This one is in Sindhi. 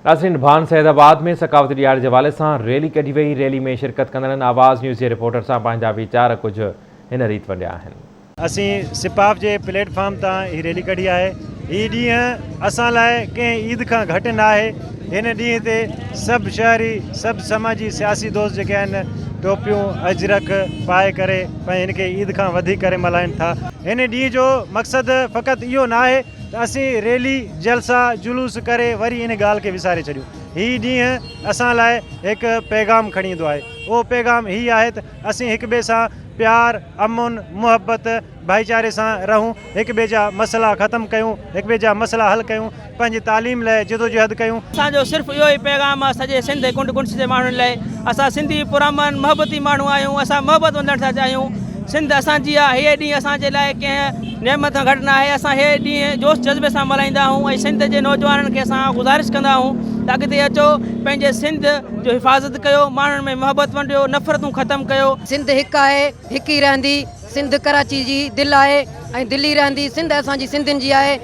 ناظرين ڀان سيد آباد ۾ ثقافتي ڏهاڙي جي حوالي سان ريلي ڪڍي وئي، ريلي ۾ شرڪت ڪندڙن آواز نيوز جي رپورٽر سان پنهنجا ويچار ڪجهه هن ريت ونڊيا آهن. اسين سپاف جي پليٽ فارم تان هي ريلي ڪڍي آهي. هي ڏينهن اسان لاء ڪنهن عيد کان گهٽ نه آهي. هن ڏينهن تي سڀ شهري، سڀ سماجي سياسي دوست جيڪي آهن ٽوپيون، اجرڪ پائي ڪري پنهنجي هن کي عيد کان وڌيڪ ڪري ملهائين ٿا. هن ڏينهن جو مقصد فقط اهو نه آهي ته اسين ريلي، جلسا، جلوس ڪري وري ان ڳالهه کي وساري ڇڏيون. هي ڏينهن اسان لاء هڪ پيغام کڻي ايندو آهي. اهو پيغام هي آهي ته اسين هڪ ٻئي سان پيار، امن، محبت، ڀائيچاري سان رهون، هڪ ٻئي جا مسئلا ختم ڪيون، هڪ ٻئي جا مسئلا حل ڪيون، پنهنجي تعليم لاء جدوجهد ڪيون. اسان جو صرف اهو ئي پيغام آهي سڄي سنڌ ۽ ڪنڊ ڪڙڇ جي ماڻهن لاء اسان سنڌي پرامن محبتي ماڻهو آهيون اسان محبت ونڊڻ ٿا چاهيون سنڌ اسان جي آهي هيء ڏينهن اسان جي لاء ڪنهن نعمت کان گهٽ ناهي اسان هيء ڏينهن جوش جذبي سان ملهائيندا آهيون ۽ سنڌ جي نوجوانن کي اسان گذارش ڪندا آهيون ته اڳتي اچو پنهنجي سنڌ جو حفاظت ڪيو ماڻهن ۾ محبت ونڊيو نفرتون ختم ڪيو. سنڌ هڪ آهي هڪ ئي رهندي سنڌ ڪراچي جي دل آهي ۽ دل ئي رهندي سنڌ اسان جي سنڌين جي آهي.